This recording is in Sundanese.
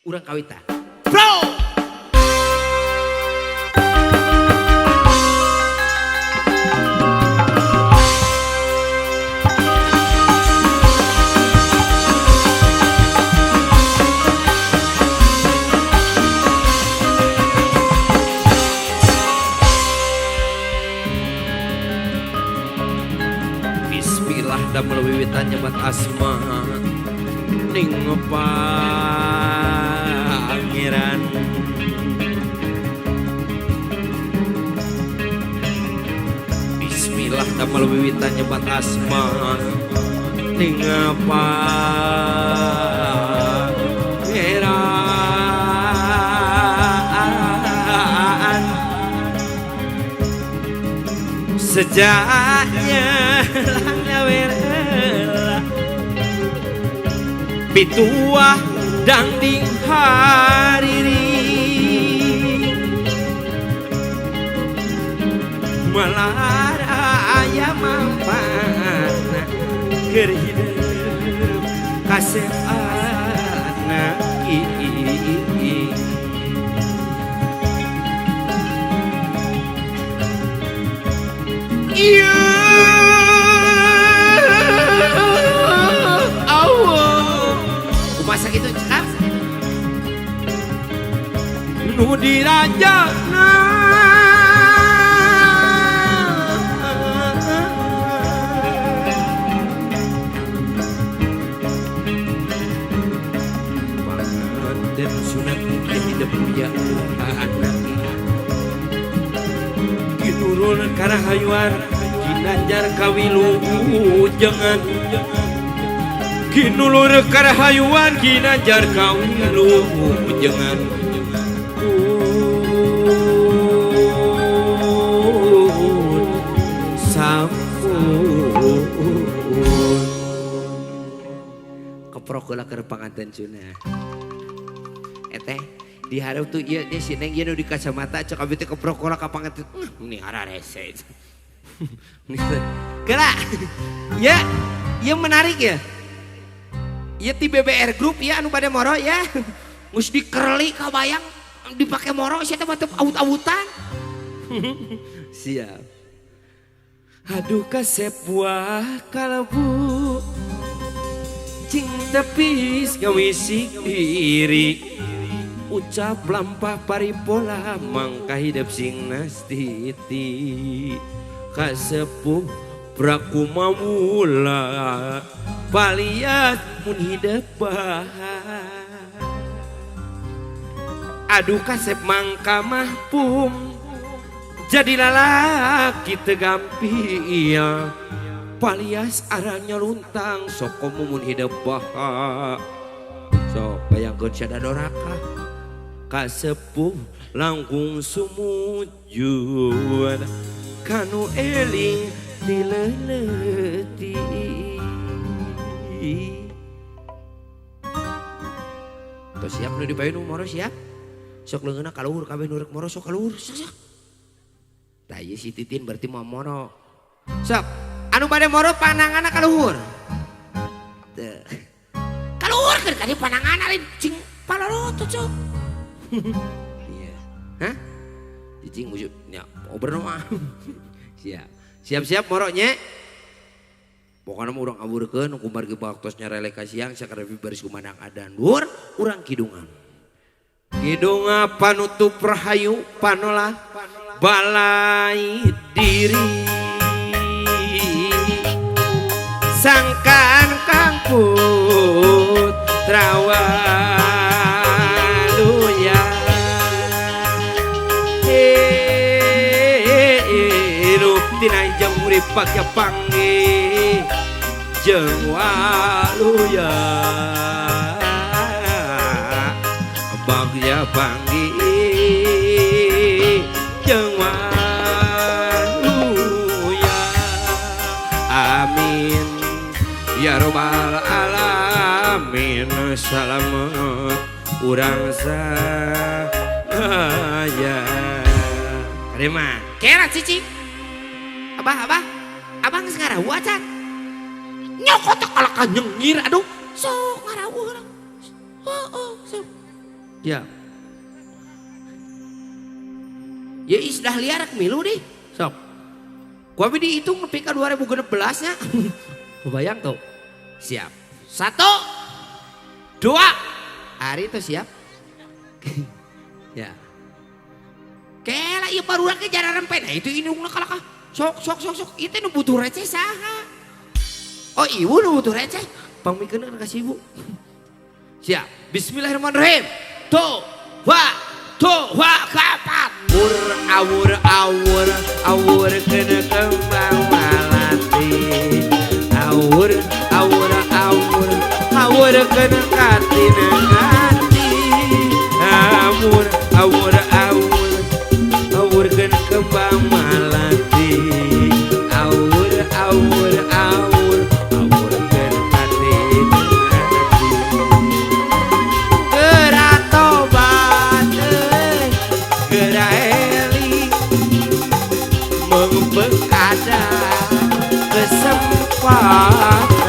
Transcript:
Urang kawitan. Bro! Bismillah damel wiwitan nyebat asma ning pangeran. Bismillah damel wiwitan nyebat asma ning pangeran. Sejaknya langnya pituah dangding hariri malar aya manfaatna keur hidup kasep anak Ya Allah, kumaha kitu cekap? Nu dirajana panganten sunat mulia hidup mulia anak kinurun karahayuan Ginanjar kawilujengan kinulur karahayuan Ginanjar kawilujengan sampun keprok heula keur panganten sunah eteh dihareup tuh ieu dia si Neng ieu nu di kacamata cek abi teh keprok heula ka panganten meni hararese. Kela, ya, ya menarik ya. Ya ti BBR Group ya anu pada moro ya. Geus dikerli kabayang dipake moro sia teh mah teu awut-awutan. Siap. Aduh kasep buah kalebu cing tepis ngawisik diri ucap lampah paripola mangka hidup sing nastiti kasepuh praku mamula paliat mun hidup baha. Aduh kasep mangka mahpum jadi lalaki tegampil palias arahnya luntang sok mun hidup baha. Sok bayangkeun sia doraka kasepuh langkung sumujud kanu eling dileleti. Tos siap nu dipayun moro siap. Sok leungeunna kaluhur kabeh nu rek moro sok kaluhur sok sok. Tah ieu si Titin berarti mau moro. Sok anu bade moro pananganna kaluhur. Teu. Kaluhur keur kadi pananganna lain cing palorotot sok. Iya. Hah? Cicing musuh nya obrol mah. Siap. Siap-siap moroknya. Pokoknya mah urang aburkeun kumargi waktos nyarelek ka siang sakarapi baris kumandang adan dhuwur urang kidungan. Kidunga panutup rahayu panolah balai diri. Sangkan kang putra waluya. Tina jang urip pake panggih jeung waluya. Bagya panggih jeung waluya. Amin ya robbal alamin. Salamet urang sadaya. Terima. Kera cicing. Abah, abah, abah geus ngarawu acan. Nyokot teh kalakah nyengir aduh. Sok ngarawu heula. Heeh, sok. Ya. Ya isdah liar milu deh. Sok. Ku abi dihitung nepi ka 2016 nya. Kebayang tuh. Siap. 1 2. Ari tuh siap. Ya. Kela ieu barudak ge jara rempe. Nah itu indungna kalakah. Sok sok sok sok. Ieu teh nu butuh receh saha? Oh ibu nu butuh receh. Pangmikeun ka si ibu. Siap. Bismillahirrahmanirrahim. To wa to wa kapat. Awur awur awur awur kena kembang malati. Awur awur awur awur kena katina hati. Awur awur awur awur kena kembang malati. Awur awur awur awur kena katina hati. Geura tobat euy, geura eling mengpeng ada kesempatan.